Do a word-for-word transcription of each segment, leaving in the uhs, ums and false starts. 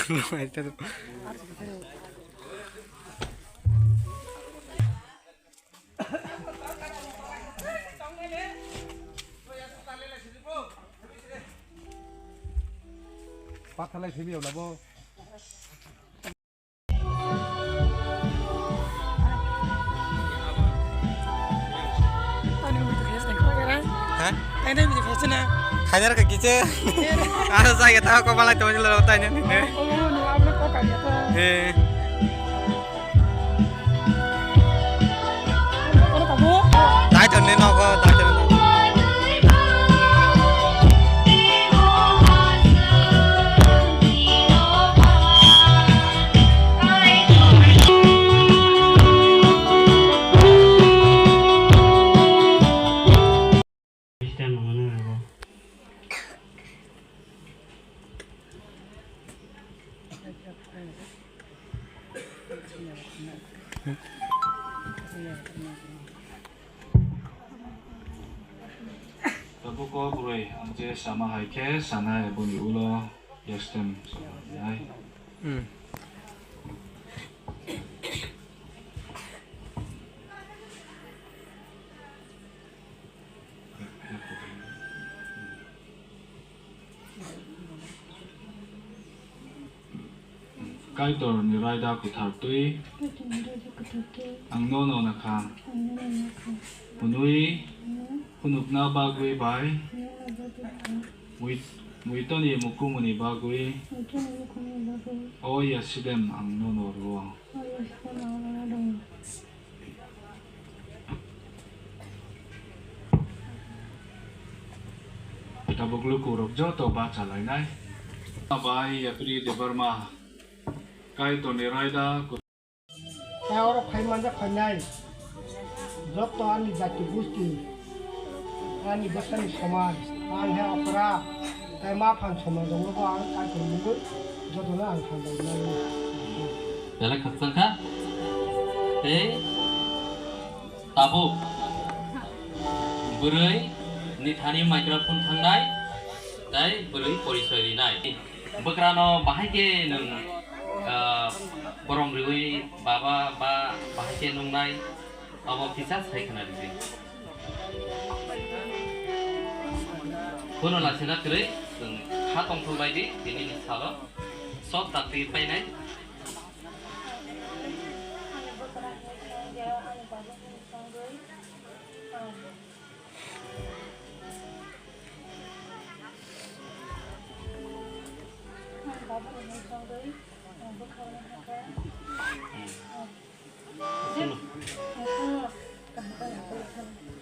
Pathalai simi wala bo. Tani video khasna kho gara. Ha? Tani video khasna. Khajar ka kiche. Aro sa ya ta ko balai to jilo tani ne. Oh, no, abna ko ka ya ta. Eh. Dai thon ne nogo, dai thon ne nogo. Tabuk o bwrwi ang je sama hai khe sanai, aboni ulo yastem sama nai. Hmm. Kaitorni raida kwthar twi. Kaitorni raida kwthar twi. Ang nono nakha. Ang nono nakha. Hwnwi. Hwnwi. Phunukna bagwi bai. Phunukna bagwi bai. Mui-, muitoni mukumuni bagwi. Muitoni mukumuni bagwi. O Yerusalem ang nono rwo. O Yerusalem ang nono rwo. Tabuk lukurok joto bacha lainai. Bai yapri Debbarma, Kaitorni raida. Tei oro phai manjak phainai joto ani jati gusti, ani bwsani somaj, ang he okra, tei ma phan somaj rokno bo ang Kaitor mungwi jotono ang hambai mano. Belai khakchang kha. Tei tabuk bwrwi ni thani microphone thangnai tei bwrwi porichoi rinai. Bwkrano bahai khe nwng, ah, borom riwi baba ba bahai khe nungnai, abo kisa sai khna ridi. Bono lasina kwrwi chwng kha tongthok lai di, tini ni salo sok takti painai.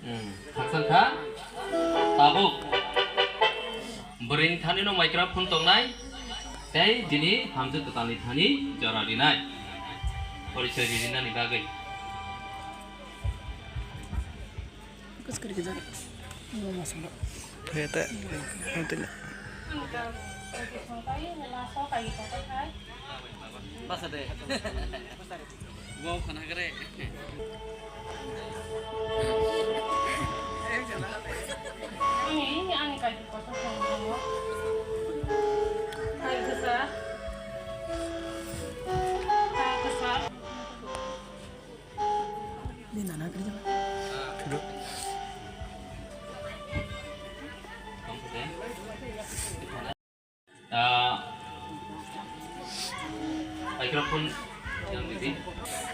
Hmm, khakchang kha. Tabuk bwrwini thani no microphone tongnai, tei bini hamjwk kwtalni thani jora rinai. Porichoi rinani bagwi. Kus kari kejap. Ini masuk. Pheta. Nanti na. Basa de. Wow, khana kare. Ani, ini ani kai ko sa. Kai ko sa. Kai ko sa. Di nana kerja. Ah, microphone yang di sini.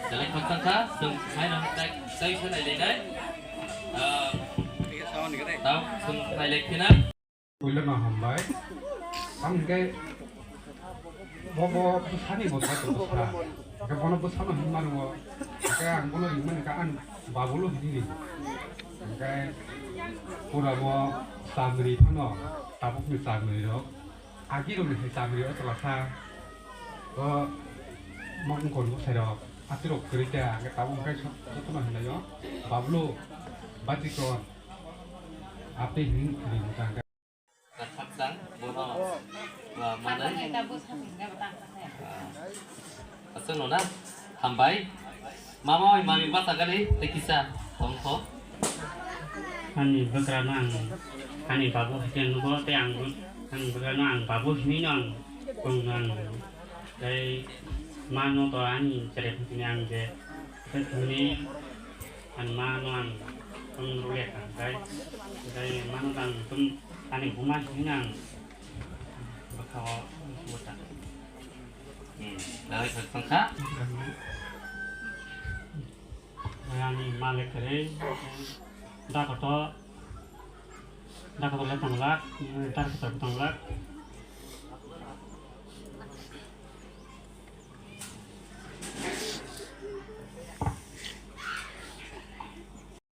Jalan khakchang kha, sung hai nang tai, tai sanai lai nai. Ah, tau sung hai lai khe nai. Puila no hambai. Ang hingke bo, bo bwsani bo sa tongo sa. Hingke bono bwsano himma ringo. Hingke ang bono ringmani ka ang babulo hini ringo. Hingke pura bo chamri phano, tabukni chamri rok. Agi rokni hai chamri o chwla sa. O mokong kon bwsai rok. Aswk rok kwrwi kha, hingke tabuk hingke jotono hinlaio. Babulo, bachikon. Ate hini ringo ta hingke. Khakchang, bono, ah, manai. Ah, aswkno na? Hambai. Mama oi mami bwsakani tei kisa tongkho. Ani bwkrano ang, ani babu hai khe nugo tei ang bo, ani bwkrano ang babu hinwi no ang tongno ang. Tei mano to ani cherai phung sini ang je, tei thumni ani mano ang tum rule kha, tei, tei mano to ang tum ani buma sini ang bwkha o subo ta. Hmm, dawai thok tong kha. Ani malik kare, da koto, da koto le tong lak, dar koto tong lak.